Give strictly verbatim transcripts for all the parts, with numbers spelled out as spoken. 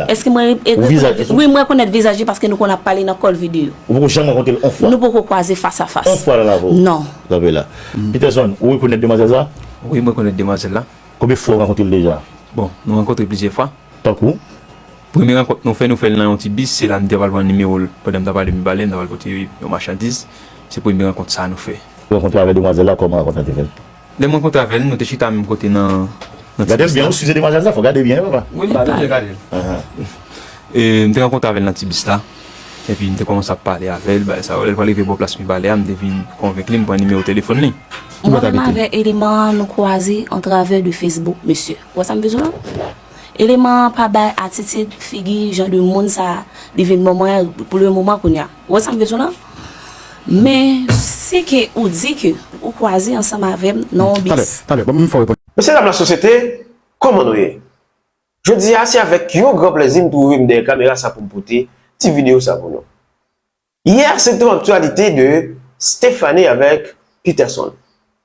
Èske mwen re- Ou vizaj li? Wi, mwen rekonèt vizaj li paske nou konn ap pale nan call video. Ou poko janm rankontre l on fwa? Nou poko kwaze fas a fas. On fwa nan lavi w? Non. Kanpe la. Peterson, ou rekonèt demwazèl sa? Wi, mwen rekonèt demwazèl la. Konbyen fwa ou rankontre l deja? Bon, nou rankontre plizyè fwa. Tankou? Premye rankont nou fè, nou fè l nan yon ti bis, se la m te pral pran nimewo l. Pandan m t ap ale m ba li, m t ap pral pote yon machandiz. Se premye rankont sa nou fè. Ou rankontre avèk demwazèl la, kòman rankont la te fèt? Lè m rankontre avè l, nou te chita menm kote nan, nan ti bis la. Gade l byen, ou size demwazèl sa, fò gade byen, papa. Wi, m pa bezwen gade l. Ahan. E, m te rankontre avè l nan ti bis la. Epi m te kòmanse ap pale avè l, bagay sa yo. Lè l pral rive bò plas m ba li a, m te vin konvenk li, m pran nimewo telefòn li. Mwen menm avèk eleman an, nou kwaze an travè de Facebook, mesye. Ou wè sa m vle di w la? Eleman an pa bay atitid, figi, jan de moun sa, li vin ban mwen pou le moman kounye a. Ou wè sa m vle di w la? Men, si ke ou di ke ou kwaze ansanm avè m nan yon bis. Talè, talè, ban m fè w reponn. Mesye dam lasosyete, kòman nou ye? Jodi a, se avèk yon gran plèzi m twouve m dèyè kamera sa pou m pote ti videyo sa pou nou. Yè, se te yon aktyalite de Stephanie avèk Peterson.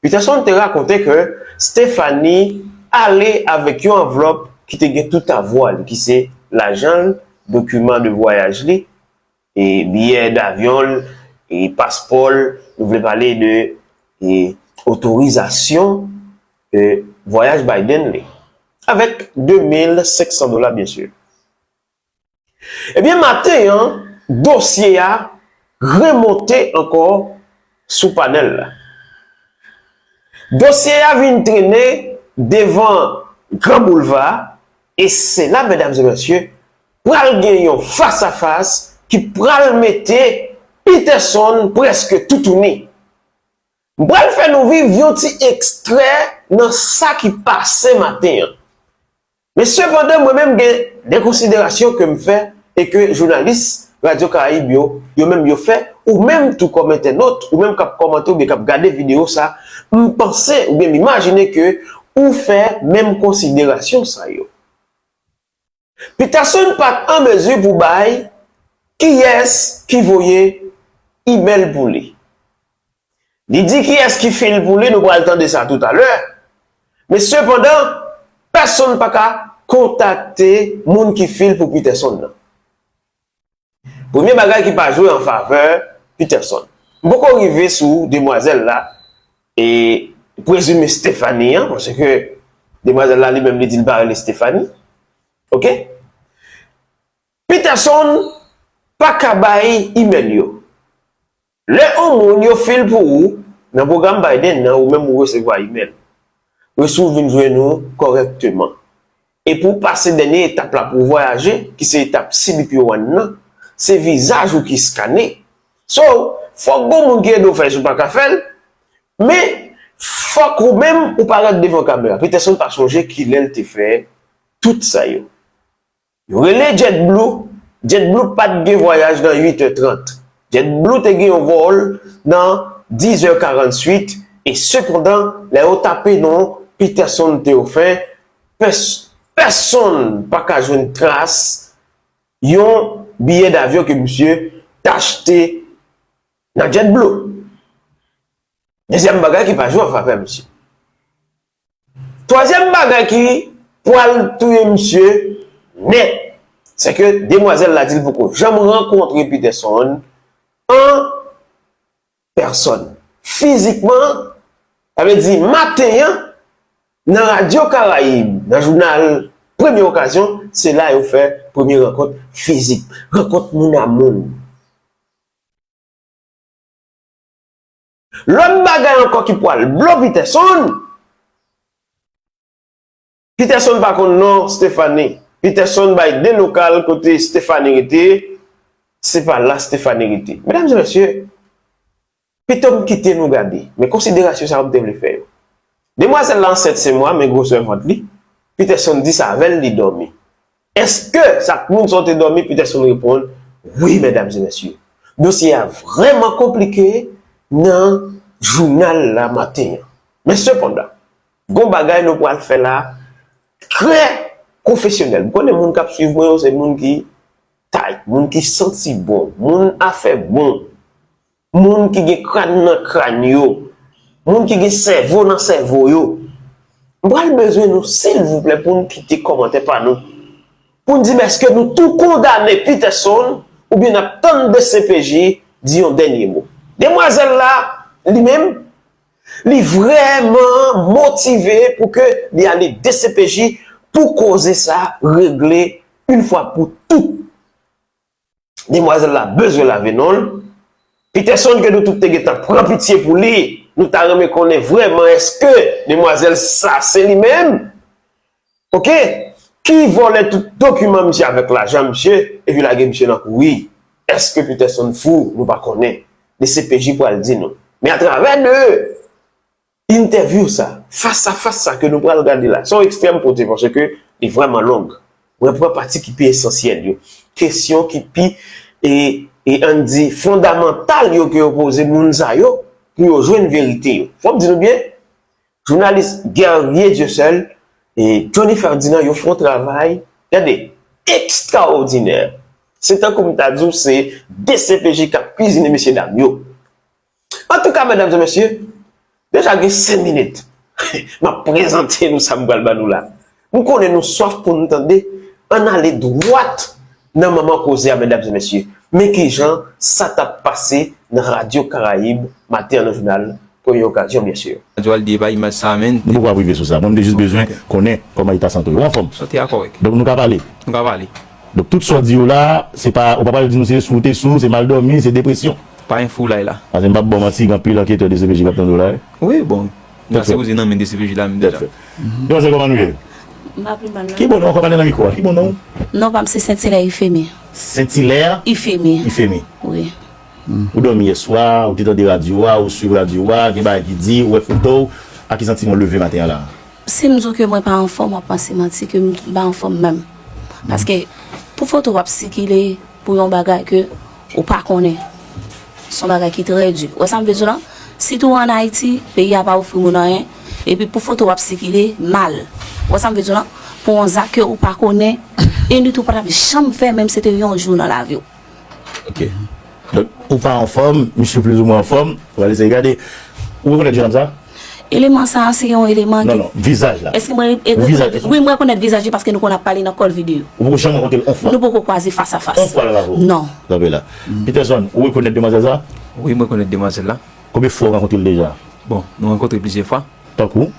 Peterson te rakonte ke Stephanie ale avèk yon anvlòp ki te gen tout avwa li, ki se lajan l, dokiman de vwayaj li, e biyè davyon l, e paspò l, nou vle pale de, e otorizasyon, e vwayaj Biden li. Avèk de mil senk san dola, byen si. Ebyen, maten an, dosye a remonte ankò sou panèl la. Dosye a vin trennen devan Gran Boulva, e se la, medam e mesye, pral gen yon fas a fas ki pral mete Peterson prèske toutouni. M pral fè nou viv yon ti ekstrè nan sa ki pase maten an. Men sepandan, mwen menm gen de konsiderasyon ke m fè e ke jounalis Radyo Karayib yo, yo menm yo fè, ou menm tou kòm entènot, ou menm k ap kòmante oubyen k ap gade videyo sa, m panse oubyen m imajine ke ou fè menm konsiderasyon sa yo. Peterson pa t an mezi pou bay kiyès ki voye imèl pou li. Li di kiyès ki fil pou li, nou pral tande sa toutalè. Men sepandan, pèsonn pa ka kontakte moun ki fil pou Peterson nan. Premye bagay ki pa jwe an favè Peterson. M poko rive sou demwazèl la, e prezime Stephanie an, paske demwazèl la li menm li di l pa rele Stephanie. Oke? Peterson pa ka bay imèl yo. Lè yon moun yo fil pou ou nan pwogram Biden nan, ou menm ou resevwa imèl. Resevwa vin jwenn ou kòrèkteman. E pou w pase dènye etap la pou w vwayaje, ki se etap C B P one nan, se vizaj ou ki eskane. So, fòk gon moun ki ede w fè l si w pa ka fè l, men fòk ou menm ou parèt devan kamera. Peterson pa sonje kilè l te fè tout sa yo. Yo rele JetBlue. JetBlue pa t gen vwayaj nan uit è trant. JetBlue te gen yon vòl nan diz è karantuit, e sepandan, lè yo tape non Peterson Théophant, pès-, pèsonn pa ka jwenn tras yon biyè davyon ke misye t achte nan JetBlue. Dezyèm bagay ki pa jwe an favè misye. Twazyèm bagay ki pral touye misye nèt, se ke demwazèl la di l poko janm rankontre Peterson an pèsòn. Fizikman, sa vle di maten an, nan Radyo Karayib, nan jounal Premye Okazyon, se la yo fè premye rankont fizik, rankont moun a moun. Lòt bagay ankò ki pral blo Peterson, Peterson pa konn non Stephanie. Peterson bay de lokal kote Stephanie rete, se pa la Stephanie rete. Medam e mesye, pito m kite nou gade, men konsiderasyon sa yo m te vle fè yo. Demwazèl la ansent senk mwa, men gwosè vant li. Peterson di sa avè l, li dòmi. Èske sa k moun sa w te dòmi? Peterson reponn, wi, medam e mesye. Dosye a vrèman konplike nan jounal la maten an. Men sepandan, gon bagay nou pral fè la trè pwofesyonèl. M konnen moun k ap swiv mwen yo, se moun ki tayt, moun ki santi bon, moun afè bon. Moun ki gen kràn nan kràn yo, moun ki gen sèvo nan sèvo yo, m pral bezwen nou, silvouplè, pou n kite kòmantè pa nou. pou n di, èske nou tou kondane Peterson oubyen n ap tann D C P J di yon dènye mo? Demwazèl la, li menm, li vrèman motive pou ke li ale D C P J pou koze sa regle yon fwa pou tout. Demwazèl la bezwen lave non l. Peterson ke nou tout te gentan pran pitye pou li, nou ta renmen konnen vrèman èske demwazèl sa se li menm? Oke? Ki vòlè tout dokiman misye avèk lajan misye, epi lage misye nan kouri? Èske Peterson fou? Nou pa konnen. D C P J pral di nou. Men atravè de entèvyou sa, fas a fas sa ke nou pral gade la, se yon ekstrè m pote paske li vrèman long. Mwen pran pati ki pi esansyèl yo. Kesyon ki pi, e, e ann di, fondamantal yo ke yo poze moun sa yo pou yo jwenn verite yo. Fò m di nou byen, jounalis Guerrier Dieuseul e Johnny Ferdinand, yo fè yon travay, gade, ekstraòdinè. Se tankou m ta di w se D C P J k ap kwizine mesyedam yo. Antouka, medam e mesye, deja gen senk minit m ap prezante nou sa m pral ba nou la. M konnen nou swaf pou n tande, ann ale dwat nan manman koze a, medam e mesye. Men kijan sa t ap pase nan Radyo Karayib maten an nan jounal Premye Okazyon, byen si. Radyo a l di e pa imaj sa a, men. Nou poko ap rive sou sa. Mwen, m te jis bezwen konnen kòman eta sante w. Ou anfòm? Sante a kòrèk. Donk, nou ka pale? Nou ka pale. Donk, tout sa w di yo la, se pa, ou pa pral di nou se sou w te sou, se mal dòmi, se depresyon. Pa gen foulay la. Paske m p ap ba w manti, gen anpil anketè D C P J k ap tande w la, wi. Wi, bon. Sa sipoze nan men D C P J la menm deja. Demwazèl, kòman nou ye? M pa pi mal non. Ki bon non w? Ankò pale nan mikwo a. Ki bon non w? Non pa m se Sentilè Ifemi. Sentilè? Ifemi. Ifemi. Wi. Ou dòmi yèswa, ou te tande radyo a, ou swiv radyo a, gen bagay ki di, ou wè foto w, ak ki santiman w leve maten an la? Si m di w ke mwen pa anfòm, w ap panse manti ke m pa anfòm menm. Paske pou foto w ap sikile pou yon bagay ke ou pa konnen, se yon bagay ki trè di. Ou wè sa m vle di w lan? Sitou ann Ayiti, peyi a pa ofri moun anyen, epi pou foto w ap sikile mal. Ou wè sa m vle di w lan? Pou yon zak ke ou pa konnen, e nit ou pa t ap janm fè, menm se te yon jou nan lavi w. Ok. Donk, ou pa anfòm, misye plizoumwen anfòm, ou al eseye gade. Ou rekonèt jennonm sa? Eleman sa a, se yon eleman ki... Non, non, vizaj la. Èske mwen... Ou vizaj li? Wi, mwen rekonèt vizaj li paske nou konn ap pale nan kòl videyo. Ou poko janm rankontre l on fwa? Nou poko kwaze fas a fas. On fwa l rankontre? Non. Kanpe la. Peterson, ou rekonèt demwazèl sa? Wi, mwen rekonèt demwazèl la. Konbyen fwa ou rankontre l deja? Bon, nou rankontre plizyè fwa. Tankou?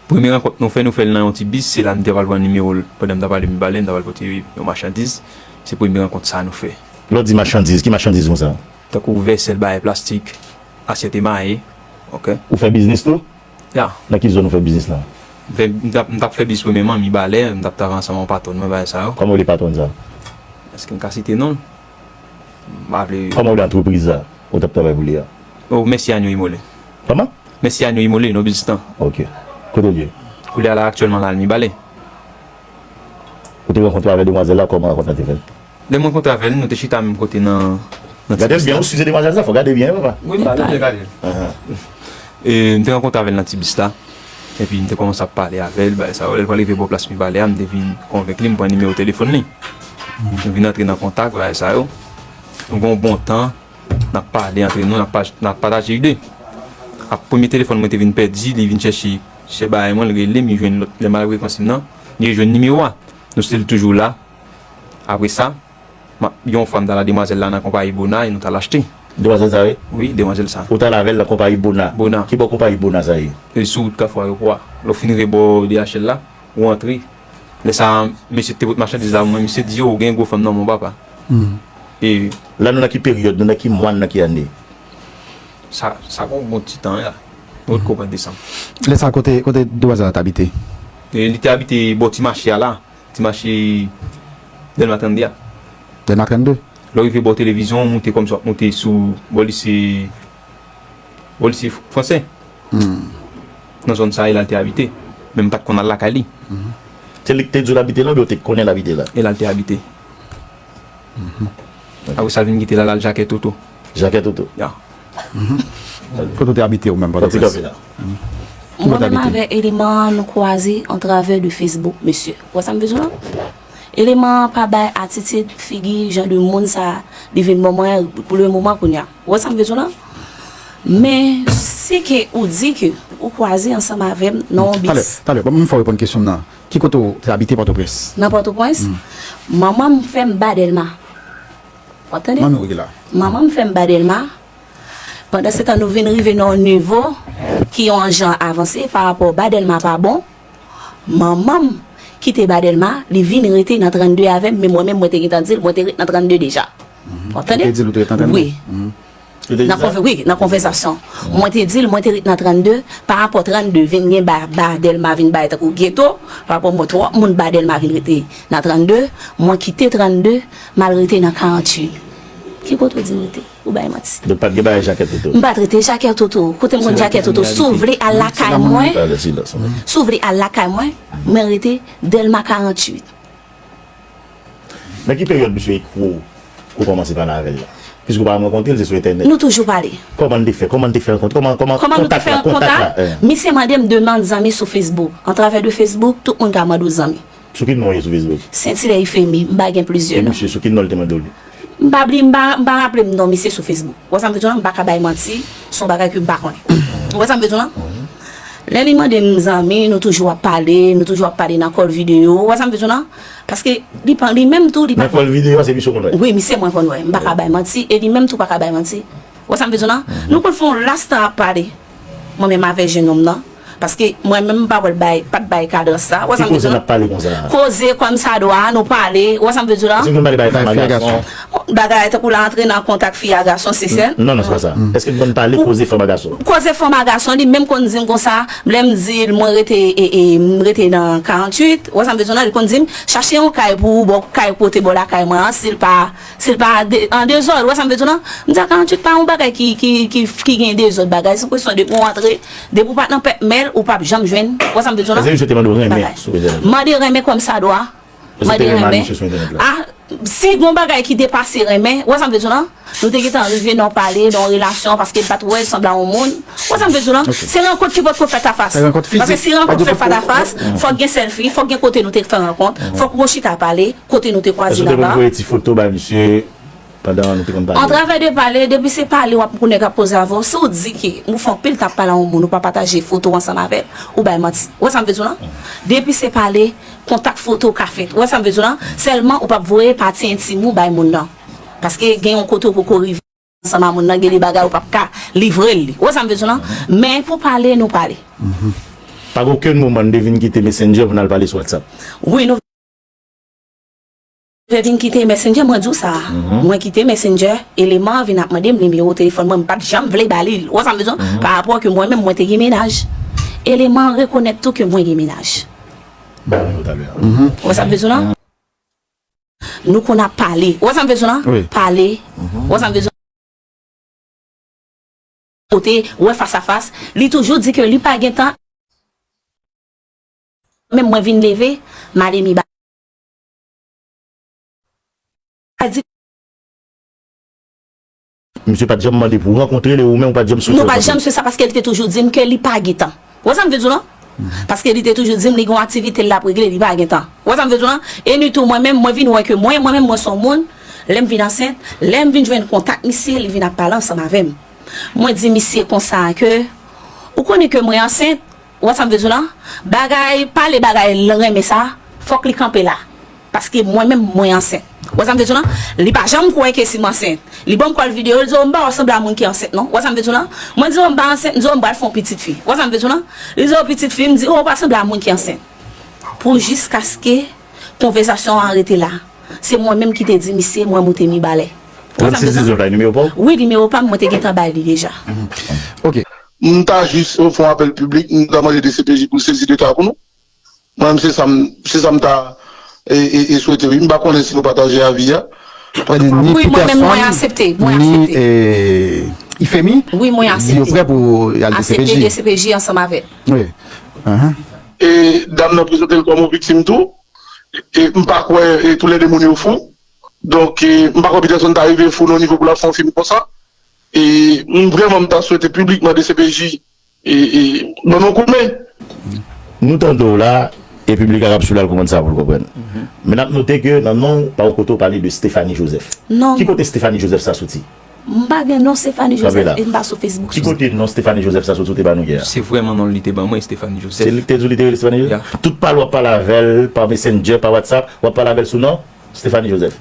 Premye rankont nou fè, nou fè l nan yon ti bis, se la m te pral pran nimewo l. Pandan m t ap ale Mibalè, m t ap al pote yon machandiz. Se premye rankont sa a nou fè. Lè w di machandiz, ki machandiz konsa? Tankou vèsèl, bagay plastik, asyèt emaye. Ok. Ou fè biznis tou? Ya. Nan ki zòn ou fè biznis la? M fè, m t ap, m t ap fè bis premyèman, Mibalè, m t ap travay ansanm ak patwòn mwen, bagay sa yo. Kòman w rele patwòn sa? Èske m ka site non l? M pa vle. Kòman w rele antrepriz sa ou t ap travay pou li a? Oh, Mèsi Anyo Imole. Kòman? Mèsi Anyo Imole, non biznis lan. Ok. Kote l ye? Koulye a la, aktyèlman la, l Mibalè. Ou te rankontre avèk demwazèl la, kòman rankont lan te fèt? Lè m rankontre avè l, nou te chita menm kote nan, nan ti bis la. Gade l byen, ou si se demwazèl sa, fò gade byen, wi, papa. Wi, m gade l, m te gade l. Ahan. E, m te rankontre avè l nan ti bis la. Epi m te kòmanse ap pale avè l, bagay sa yo. Lè l pral rive bò plas Mibalè a, m te vin konvenk li, m pran nimewo telefòn li. Nou vin antre nan kontak, bagay sa yo. Nou gen yon bon tan, n ap pale antre nou, n ap pa-, n ap pataje ide. Ap premye telefòn mwen te vin pèdi, li vin chèche, chèche bagay mwen, li rele m, li jwenn lòt, lè m al rekonsèy nan, li rejwenn nimewo a. Nou still toujou la. Apre sa, m ap, yon fwa m t al a demwazèl la nan konpayi Bona e nou t al achte. Demwazèl sa ye? Wi, demwazèl sa. Ou t al avè l nan konpayi Bona? Bona. Ki bò konpayi Bona sa ye? E sou wout Kafou Ayewopò a. Lè w fin rive bò D H L la, ou antre. Lè sa a, mesye ki te pot machandiz la pou mwen, misye di, "O, gen gwo fanm nan men w, papa." Hmm. E la, nou nan ki peryòd, nou nan ki mwa, nou nan ki ane? Sa, sa gon bon ti tan, ya. Nou potko pran desanm. Lè sa, kote, kote demwazèl la t abite? E li te abite bò ti mache a la. Ti mache Dèlma trannde a. Dèlma trannde? Lè w rive bò televizyon, w moute kòmsi w ap moute sou bò lise, bò lise fransè. Hmm. Nan zòn sa a, e la l te abite. Men m pa t konn al lakay li. Mhm. Se li ki te di w l abite la oubyen w te konnen l abite la? E la l te abite. Mhm. Apre sa, l vin kite la, l al Jakè Toto. Jakè Toto? Ya. Mhm. Kote w te abite ou menm, Pòtoprens? Pòtoprens la. Mhm. Mwen menm avè eleman an, nou kwaze an travè de Facebook, mesye. Ou wè sa m vle di w lan? Eleman an pa bay atitid, figi, jan de moun sa li vin ban mwen pou le moman kounye a. Ou wè sa m vle di w lan? Men si ke ou di ke ou kwaze ansanm avè m nan yon bis. Talè, talè, ban m fè w reponn kesyon m nan. Ki kote w te abite Pòtoprens? Nan Pòtoprens, manman m fè m ba Dèlma. W ap tande? Manmi w ki la. Manman m fè m ba Dèlma. Pandan se tan, nou vin rive nan yon nivo ki yon jan avanse pa rapò ba Dèlma pa bon. Manman m kite ba Dèlma, li vin rete nan trannde avè m, men mwen menm, mwen te gentan di l, mwen te ret nan trannde deja. W ap tande? Ou te di l ou te ret nan trannde? Wi. Nan konvè, wi, nan konvèsasyon. Mwen te di l, mwen te ret nan trannde, pa rapò trannde vin gen ba, ba Dèlma vin bay tankou geto, pa rapò mwen twòp moun ba Dèlma vin rete nan trannde, mwen kite trannde, m al rete nan karanntuit. Ki kote w di m rete? Ou bay manti. Donk pa t gen bagay Jakèt Toto? M pa t rete Jakèt Toto. Kote m konn Jakèt Toto? Si w vle al lakay mwen, si w vle al lakay mwen, mwen rete Dèlma karanntuit. Nan ki peryòd misye ekri w, ou kòmanse pale avè l la? Piske ou pa janm rankontre l, se sou entènèt. Nou toujou pale. Kòman n te fè? Kòman n te fè rankontre? Kòman, kòman, kòman nou te fè an kontak? Kontak la, eh. Misye mande m demann zanmi sou Facebook. Antravè de Facebook, tout moun ka mande w zanmi. Sou ki non w ye sou Facebook? Sentilè Ifemi, m pa gen plizyè non. E misye, sou ki non l te mande w li? M pa bliye, m pa, m pa raple m non misye sou Facebook. Ou wè sa m vle di w la? M pa ka bay manti, se yon bagay ke m pa konnen. Ou wè sa m vle di w la? Lè li mande m zanmi, nou toujou ap pale, nou toujou ap pale nan call video. Ou wè sa m vle di w la? Paske li pa, li menm tou, li pa. Nan call video a, se misye w konn wè? Wi, misye mwen konn wè. M pa ka bay manti, e li menm tou pa ka bay manti. Ou wè sa m vle di w la? Nou konn fè yon lasta ap pale. Mwen menm avè jenòm nan. Paske mwen menm m pa wè l bay, pa t bay kadans sa. Ou wè sa m vle di w la? Ki koze n ap pale konsa? Koze kòm sa dwa, nou pale. Ou wè sa m vle di w la? Èske nou konn pale bay fanm a gason? Bagay tankou la antre nan kontak fi a gason, se sèl. Non, non, se pa sa. Èske nou konn pale koze fanm a gason? Koze fanm a gason, li menm konn di m konsa, lè m di l mwen rete, e, e, m rete nan karanntuit, ou wè sa m vle di w la, li konn di m, chache yon kay pou ou, bò, kay kote bò lakay mwen an, si l pa, si l pa de, an dezòd, ou wè sa m vle di w la? M di a karanntuit pa yon bagay ki, ki, ki, ki gen dezòd bagay, se kesyon depi w antre, depi w pa t nan pèp mèl, ou p ap janm jwenn, ou wè sa m vle di w la? Èske misye te mande w renmen sou entènèt la? Mande renmen kòm sa dwa. Mande renmen. Ah, si gon bagay ki depase renmen, ou wè sa m vle di w la? Nou te gentan rive nan pale, nan yon relasyon, paske m pa t wè l sanble a yon moun. Ou wè sa m vle di w la? Se rankont ki potko fèt a fas. Paske si rankont fèt a fas, fòk gen sèlfi, fòk gen kote nou te fè rankont, fòk nou chita pale, kote nou te kwaze laba. Èske w te konn voye ti foto bay misye pandan nou te konn pale? Antravè de pale, depi se pale w ap, pou nèg ap koze avè w, si w di ke ou fè anpil tan ap pale a yon moun, ou pa pataje foto ansanm avè l, ou bay manti. Ou wè sa m vle di w la? Depi se pale, kontak foto ka fèt. Ou wè sa m vle di w la? Sèlman ou p ap voye pati entim ou bay moun nan. Paske gen yon kote ou poko rive ansanm a moun nan, gen de bagay ou p ap ka livre l li. Ou wè sa m vle di w la? Men pou pale, nou pale. Pa gen okenn moman n te vin kite Messenger pou n al pale sou WhatsApp? Wi, nou te vin kite Messenger, mwen di w sa. Mwen kite Messenger, eleman an vin ap mande m nimewo telefòn mwen, m pa t janm vle ba li l. Ou wè sa m vle di w la? Pa rapò ke mwen menm, mwen te gen mennaj. Eleman an rekonèt tou ke mwen gen mennaj. Ou wè sa m vle di w la? Nou konn ap pale. Ou wè sa m vle di w la? Pale. Ou wè sa m vle di w la? Kote, wè fas a fas, li toujou di ke li pa gen tan. Menm mwen vin leve, m ale mi ba. Misye pa t janm mande pou w rankontre l e ou menm ou pa t janm swete rankontre l? Nou pa t janm swete sa paske li te toujou di m ke li pa gen tan. Ou wè sa m vle di w la? Paske li te toujou di m li gen yon aktivite l ap regle, li pa gen tan. Ou wè sa m vle di w la? E ni tou mwen menm, mwen vin wè ke mwen, mwen menm mwen se yon moun, lè m vin ansent, lè m vin jwenn kontak misye, li vin ap pale ansanm avè m. Mwen di misye konsa ke, ou konnen ke mwen ansent, ou wè sa m vle di w la? Bagay, pale bagay renmen sa, fòk li kanpe la. Paske mwen menm, mwen ansent. Ou wè sa m vle di w la? Li pa janm kwè ke si m ansent. Li ban m kòl videyo, li di, "O, m pa wè w sanble a moun ki ansent, non." Ou wè sa m vle di w la? Mwen di, "O, m pa ansent," m di, "O, m pral fè yon pitit fi." Ou wè sa m vle di w la? Li di, "O, pitit fi," m di, "O, w pa sanble a moun ki ansent." Pou jiskaske konvèsasyon an rete la. Se mwen menm ki te di misye, mwen moute mi balè. Ou wè sa m vle di w la? Trannsis diznèf la, nimewo pa w? Wi, nimewo pa m, mwen te gentan bay li deja. Ok. M ta jis fè yon apèl piblik, m ta mande D C P J pou l sezi de ka pou nou. Mwen menm se sa m, se sa m ta e, e, e swete wi. M pa konnen si nou pataje avi a. Wi, mwen menm mwen aksepte, mwen aksepte. Ni, e, Ifemi, wi, mwen aksepte. Yo prè pou y al D C P J. Aksepte D C P J ansanm avè l. Wi. E dam nan prezante l kòm yon viktim tou. E m pa kwè, e toulède moun yo fou. Donk, e m pa kwè Peterson ta rive fou nan nivo pou l ap fè yon fim konsa. E m vrèman m ta swete piblikman D C P J e, e, ban nou yon kout men. Nou tande w la, e piblik la k ap swiv la, l konprann sa pou l konprann. Men n ap note ke nan non w, pa yon kote w pale de Stephanie Joseph. Non. Ki kote Stephanie Joseph sa soti? M pa gen non Stephanie Joseph e m pa sou Facebook. Ki kote non Stephanie Joseph sa sot ou te ba nou yè a? Se vrèman non li te ban mwen, Stephanie Joseph. Se li ki te di w li te rele Stephanie Joseph? Tout pale w ap pale avè l pa Messenger, pa WhatsApp, w ap pale avè l sou non Stephanie Joseph.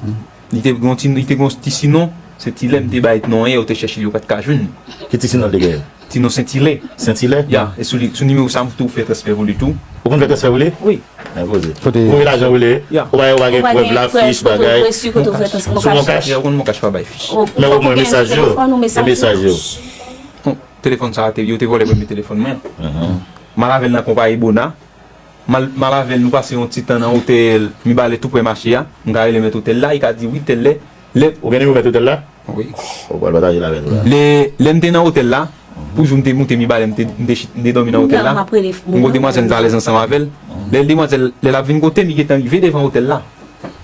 Li te gon ti, li te gon ti sinon, se ti lè m te bay non an, yo te chèche l, yo pa t ka jwenn li. Ki ti sinon l te genyen? Ti non Sentilè. Sentilè? Ya, e sou li, sou nimewo sa m tou fè transfè pou li tou. Ou konn fè transfè pou li? Wi. Nan koze. Kote? Ou voye lajan pou li? Ya. Ou pa, ou pa gen prèv la, fich, bagay? Sou non kach. Ya, ou konn non kach pa bay fich. Men omwen mesaj yo, e mesaj yo. Bon, telefòn sa a te, yo te vòlè premye telefòn mwen. M al avè l nan konpayi Bona. M al, m al avè l, nou pase yon ti tan nan otèl, Mibalè tou prè mache a. M ka rele mèt otèl la, li ka di wi, tèl lè. Lè Ou gen nimewo mèt otèl la? Wi. Ou pral pataje l avè nou la. Lè, lè m te nan otèl la, pou jou m te moute Mibalè, m te, m te, chit- m te dòmi nan otèl la. M wè demwazèl m t alèz ansanm avè l. Lè demwazèl, lè l ap vin kote m, li gentan rive devan otèl la.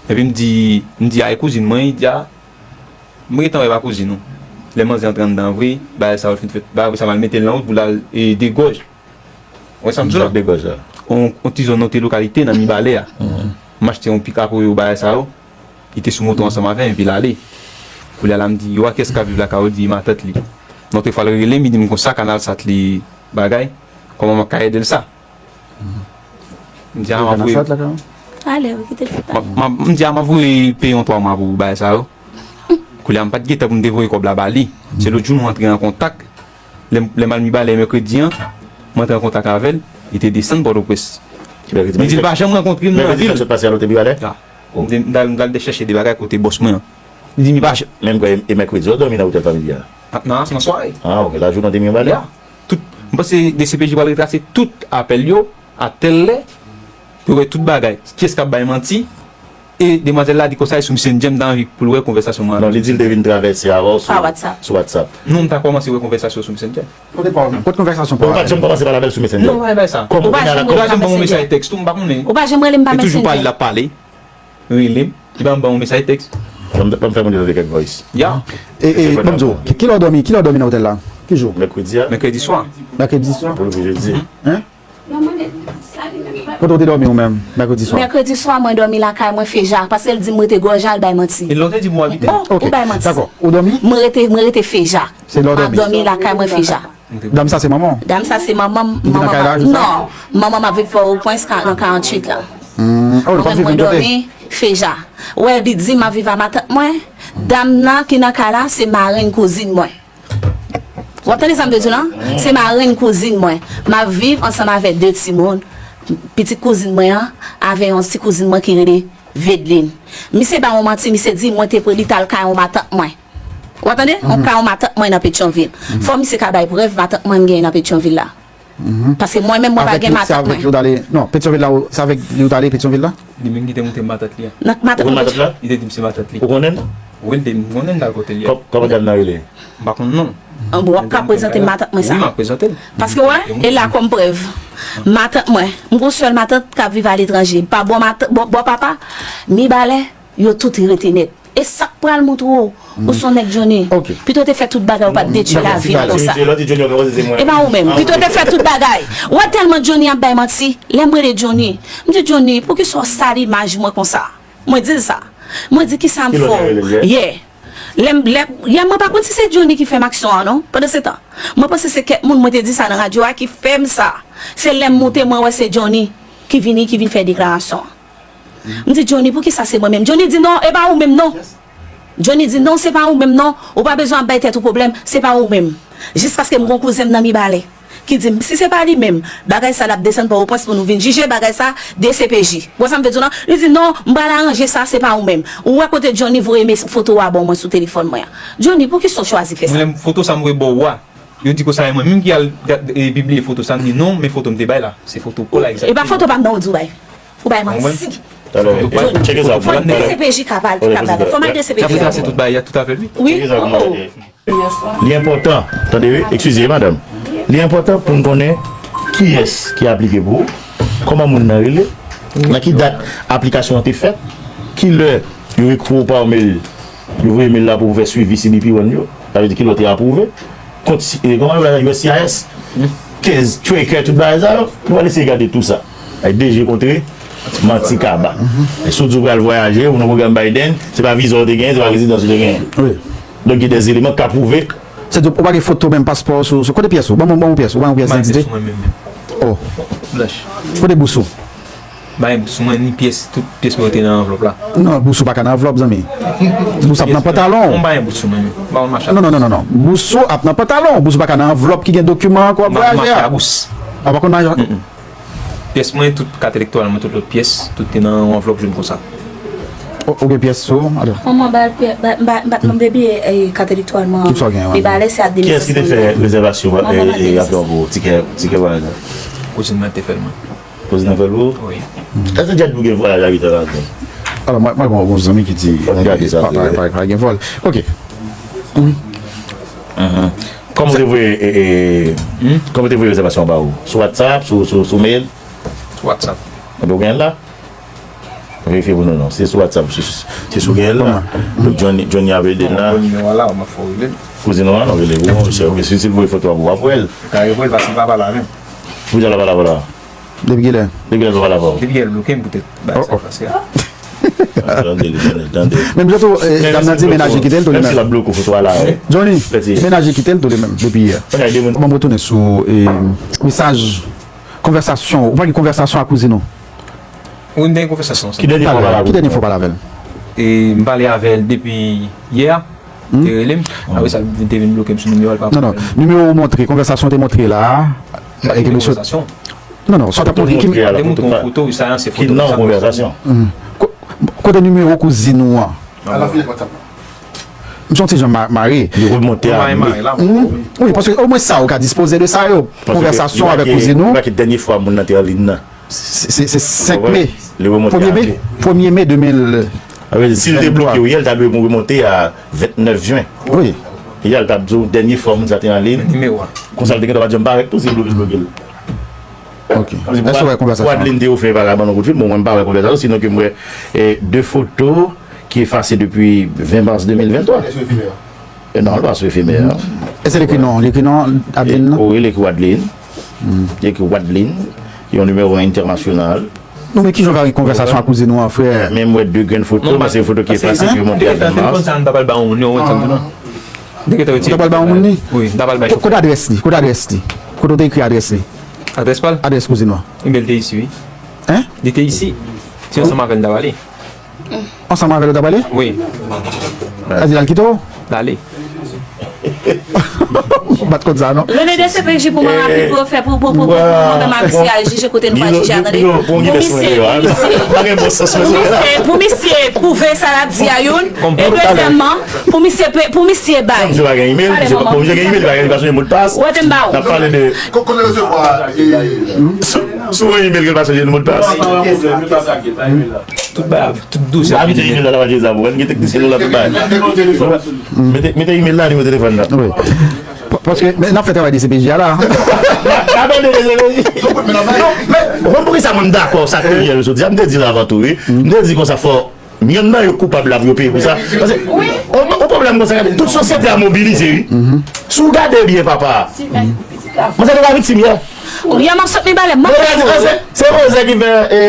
Epi m di, m di, a, e kouzin mwen, li di, a, m gentan wè pa kouzin ou. Lè manzè antre anndan vre, bagay sa yo fin fèt, bagay sa m al mete l nan wout pou l al e, degòj. Ou wè sa m di w la? Degòj la. On, on ti zòn, on ti lokalite nan Mibalè a. M achte yon pikap yo bagay sa yo. Li te sou moto ansanm avè m epi l ale. Koulye a la m di, yo a kiyès k ap viv lakay ou? Li di, matant li. Lòt fwa l rele m, li di m konsa, Kanal Sat li bagay. Kòman m ap ka ede l sa? M di, a, m ap voye. Ale, wi, kite l fè pa. M ap- m ap- m di, a, m ap voye peye yon twa mwa pou bagay sa yo. Koulye a m pa t gen tan pou m te voye kòb la ba li. Se lòt jou nou antre an kontak. Lè m, lè m al Mibalè mèkredi an, mwen antre an kontak avè l, li te desann Pòtoprens. Li di l pa janm rankontre m nan vil. Mèkredi sa k sot pase a, l te Mibalè? Ya. M te, m t al, m t al chèche de bagay kote bòs mwen an. Li di m li pa janm. Men m kwè e mèkredi w dòmi nan otèl fanmi a. A, nan, nan sware. A, ok. Lajounen w te Mibalè? Ya. Tout, m panse D C P J pral retrase tout apèl yo a tèl lè. Yo wè tout bagay. Kiyès k ap bay manti? E demwazèl la di konsa, e sou Messenger m ta anvi pou l wè konvèsasyon mwen avè l. Non, li di l te vin travèse avè w sou, sou WhatsApp. Non, m ta kòmanse wè konvèsasyon sou Messenger. Kote pa w menm? Kot konvèsasyon pa w avè l? Ou pa t janm kòmanse pale avè l sou Messenger? Non, m pa fè sa. Kòman ou pa janm rele m pa Messenger? Li pa janm ban mwen mesaj tèks tou, m pa konnen. Ou pa janm rele m pa Messenger? Li toujou pale, l ap pale. Rele m. Li pa janm ban mwen mesaj tèks. Ban m, ban m fè moun yo tande kèk voice. Ya. E, e, ban m di w, ki, kilè w dòmi, kilè w dòmi nan otèl la? Ki jou? Mèkredi a. Mèkredi swa. Mèkredi swa? Pou rive jedi. Hein? Kote w te dòmi ou menm, mèkredi swa? Mèkredi swa, mwen dòmi lakay mwen Feja, paske l di m rete Gòja, l bay manti. E lè w te di m w abite? Bon, ou bay manti. Dakò. Ou dòmi? Mwen rete, mwen rete Feja. Se lè w dòmi? M ap dòmi lakay mwen Feja. Dam sa se manman w? Dam sa se manman m, manman m ap, non, manman m ap viv Fòwopwens ka- nan karanntuit la. Hmm. Oh, li p ap viv menm kote? Mwen dòmi Feja. Wè, li di m ap viv a matant mwen. Dam nan ki nan kay la, se marenn kouzin mwen. W ap tande sa m vle di w lan? Se marenn kouzin mwen. M ap viv ansanm avèk de timoun. Pitit kouzin mwen an, avè yon ti kouzin mwen ki rele Vedlin. Misye ba yon manti, misye di mwen te pre li t al kay yon matant mwen. W ap tande? Yon kay yon matant mwen nan Petyonvil. Fò misye ka bay prèv matant mwen m genyen nan Petyonvil la. Paske mwen menm, mwen pa gen matant mwen. Se avèk li w t ale, non, Petyonvil la, se avèk li w t ale Petyonvil la? Li menm ki te montre m matant li a. Nan matant mwen. Ou konn matant la? Li te di m se matant li. Ou konnen l? Wi, li te di m konnen l, al kote li a. Kò-, kòman dam nan rele? M pa konn non. An, bon, w ap ka prezante m matant mwen sa? Wi, m ap prezante l. Paske, wè, e la kòm prèv. Matant mwen, m gon sèl matant k ap viv aletranje. Pa bò mat-, bò, bò papa, Mibalè, yo tout rete nèt. E sa k pral montre w, ou se yon nèg Johnny. Pito w te fè tout bagay, ou pa t detwi lavi l konsa. E pa ou menm. Pito w te fè tout bagay. Ou wè tèlman Johnny ap bay manti. Lè m rele Johnny, m di, Johnny, poukisa w sal imaj mwen konsa? Mwen di l sa. Mwen di, kisa m fè w? Yè. Lè m, lè, yè, mwen pa konn si se Johnny ki fè m aksyon an, non. Pandan se tan, mwen panse se kèk moun mwen te di sa nan radyo a ki fè m sa. Se lè m moute, mwen wè se Johnny ki vini, ki vin fè deklarasyon an. M di, Johnny, poukisa se mwen menm? Johnny di, non, e pa ou menm, non. Johnny di, non, se pa ou menm, non. Ou pa bezwen ap bay tèt ou pwoblèm, se pa ou menm. Jiskaske m gon kouzen m nan Mibalè ki di m, si se pa li menm, bagay sa l ap desann Pòtoprens pou nou vin jije bagay sa, D C P J. Ou wè sa m vle di w lan? Li di, non, m pral aranje sa, se pa ou menm. Ou wè kote Johnny voye mes-, foto a ban mwen sou telefòn mwen an. Johnny, poukisa w chwazi fè sa? Mwen, foto sa m voye ba w a, yo di konsa, e mwen menm ki al gad-, e, pibliye foto sa, m di, non, men foto m te bay la, se foto Paul la egzakteman. E pa foto pa m non, ou di w bay. Ou bay manti. Talè, tcheke sa pou mwen. Fò D C P J ka pale, ka pale. Fò m al D C P J. Apre sa, se tout bagay, tout afè l, wi. Wi. Tcheke sa pou mwen. Li enpòtan, tande wi, eskize, madanm. Li enpòtan pou n konnen kiyès ki aplike pou ou, kòman moun nan rele, nan ki dat aplikasyon an te fèt, kilè yo ekri w pa mail, yo voye mail la pou w fè swivi C B P One yo, sa vle di kilè w te apwouve, kont, e, kòman yo rele, U S C I S, kenz, tracker, tout bagay sa yo, nou pral eseye gade tou sa. Ay, D J kontre manti kaba. E si w di w pral vwayaje, ou nan pwogram Biden, se pa viza w te genyen, se pa rezidans ou te genyen. Wi. Donk gen dèz eleman k ka pwouve. Sa di, ou pa gen foto menm, paspò sou, sou, kote pyès ou? Ban mwen, ban mwen pyès ou, ban mwen pyès didantite. Mwen menm. Oh. Blanch. Kote bous ou? Ba, sou mwen ni pyès, tout pyès mwen te nan anvlòp la. Non, bous ou pa ka nan anvlòp, zanmi. Bous ap nan pantalon. Mwen ba bous sou mwen. Ba, mwen mache. Non, non, non, non, non. Bous ou ap nan pantalon. Bous ou pa ka nan anvlòp ki gen dokiman ke w ap vwayaje a. Mwen mache a bous. A, pa konn mache. Pyès mwen, tout kat elektoral mwen, tout lòt pyès, tout te nan yon anvlòp jòn konsa. Ou gen pyès sou ou? Manman ba l pyè, ba, ba, ba, m depi, eh, kat elektoral mwen. Kisa w gen? Li ba l se a de mil senk san dola. Kiyès ki te fè rezèvasyon, eh, eh, avyon pou tikè, tikè vwayaj la? Kouzin mwen te fè l mwen. Kouzin nan fè l pou ou? Wi. Èske Djadou gen vwayaj a uit è maten? Alò, mwen, mwen gen yon zanmi ki di pa, pa, pa, pa gen vòl. Ok. Kòman w te voye, e, e, kòman w te voye rezèvasyon an ba ou? Sou WhatsApp, sou, sou, sou mail? Sou WhatsApp. Enben, ou gen l la? Verifye pou nou non. Se sou WhatsApp, se, se sou gen l la. Donk, Johnny, Johnny ap ede l la. Mwen nimewo a la, w ap fè w rele m. Kouzin ou an, nou rele pou ou, monchè. Oubyen si, si l voye foto a pou ou, w ap wè l. Ka rele l, paske m pa pale avè l. Poukisa l pa pale avè w la? Depi kilè? Depi kilè l pa pale avè w? Depi yè l bloke m poutèt bagay sa k pase a. Tande li, tande, tande. Menm jan tou, eh, dam nan di mennaj li kite l tou li menm. Menm si l ap bloke w foto a la, wi. Johnny, mennaj li kite l tou li menm depi yè. Bon, m retounen sou, eh, mesaj, konvèsasyon. Ou pa gen konvèsasyon ak kouzin ou? Wi, m te gen konvèsasyon ansanm. Ki dènye fwa w pale avè l? Ki dènye fwa w pale avè l? E, m pale avè l depi yè a. Te rele m. Apre sa, li te vin bloke m sou nimewo a, li pa. Non, non. Nimewo ou montre, konvèsasyon te montre la a. E ke mesye. Non, non, sa w t ap montre ki. Te montre yon foto, wi, sa a se foto. Ki nan konvèsasyon. Ko-, kote nimewo kouzin ou an? M se yon ti jan ma-, mare. Li remonte a. Wi, paske omwen sa, ou ka dispoze de sa yo. Konvèsasyon avèk kouzin ou. Li make dènye fwa moun nan te an liy nan. Se, se, se senk me. Premye me, premye me de mil. Sa vle di, si l te bloke w yè, l ta dwe remonte a vennèf jen. Wi. Yè, l t ap di w dènye fwa moun sa te an liy. Konsa, l te gentan pa t janm parèt tou, si l bloke, l bloke l. Ok. Èske w wè konvèsasyon an? Wadlin te ofè pa ka ban nou kout fil, bon, mwen m pa wè konvèsasyon, sinon ke m wè, eh, de foto ki efase depi ven mas de mil venntwa. E non, l pa sou efemè a. Èske l ekri non, l ekri non, Adeline, non? Wi, l ekri Wadlin. L ekri Wadlin. Yon nimewo entènasyonal. Non, men kijan w ka gen konvèsasyon ak kouzin ou an, frè? Men m wè de grenn foto, men se foto ki efase, ki remonte a ven mas. Telefòn sa, m ta pral ba yon moun, yon WhatsApp, non. Ou ta pral ba yon moun li? Wi, m ta pral ba. Kote adrès li? Kote adrès li? Kote w te ekri adrès li? Adrès pa l? Adrès kouzin ou an. Ebyen, li te isi, wi. Hein? Li te isi. Se ansanm avè l m ta pale. Ansanm avè l ou ta pale? Wi. Sa di l al kite w? L ale. M pa t konn sa, non. Rele DCPJ pou mwen rapid pou yo fè, pou, pou, pou, pou, pou mwen menm ak misye al jije kote nou pral jije a, tande. Pou misye, pou misye, pou misye, pou misye pwouve sa l ap di a youn. E dezyèmman, pou misye, pou misye bay. Misye pa gen email, misye pa, bon, misye gen email, li pa gen, li pa sonje modpas. Ou wè te m ba ou. N ap pale de. Kote resevwa, e, sou, sou yon email ke l pa sonje modpas. Tout bagay, tout dosye. Abitye email la, la pa jwe sa pou wè, gen teknisyen nou la tout bagay. Mete, mete email la, nimewo telefòn la. Wi. Pa-, paske, men n ap fè travay DCPJ a la. N ap fè DCPJ. Non, men, ou konn poukisa mwen m dakò sa ke yè yo sot di a, m te di l avan tou, wi. M te di konsa fò, yonn nan yo koupab la pou yo peye pou sa. Paske, on, on pwoblèm konsa, gade, tout sosyete a mobilize, wi. Si w gade byen, papa. Mwen se te ka viktim yè. Yè m ap sot mi balè, m ap fè. Se, se Jose ki fè, e,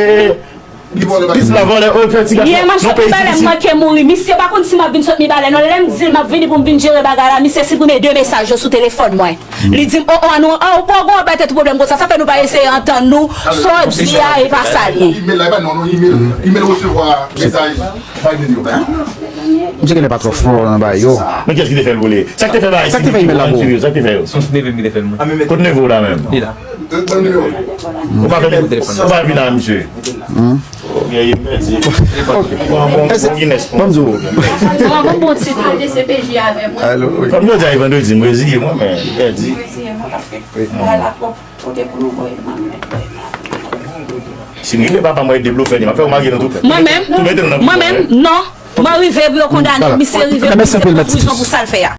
Pis la vòlè, o, fè ti gason. Yè m ap sot mi balè, m manke mouri. Misye pa konn si m ap vin sot mi balè non. Lè m di l m ap vini pou m vin jere bagay la, misye siprime de mesaj yo sou telefòn mwen. Li di m, o, o, nou, o, ou pa gon bèt tout pwoblèm konsa. Sa fè nou pa eseye antann nou. Sa w di a, e pa sa l ye. Email la, e pa non, non, email, email resevwa mesaj Biden yo. Misye genlè pa twò fò nan bagay yo. Men kiyès ki te fè l pou li? Sa k te fè bagay? Sa k te fè email la pou ou? Sa k te fè yo? Se yon ti neve m ki te fè l mwen. Kot neve w la menm? Li la. Ou pa fè, ou pa vin a misye. Ban m di w. Alo, wi. Kòm yo di a vandredi, m reziye mwen, men pèdi. Si m rive, papa mwen ede blofè li, m ap fè w marye nou tou. Mwen menm, mwen menm, non. Mwen rive pou yo kondane l, misye rive pou misye pran prizon pou sa l fè a.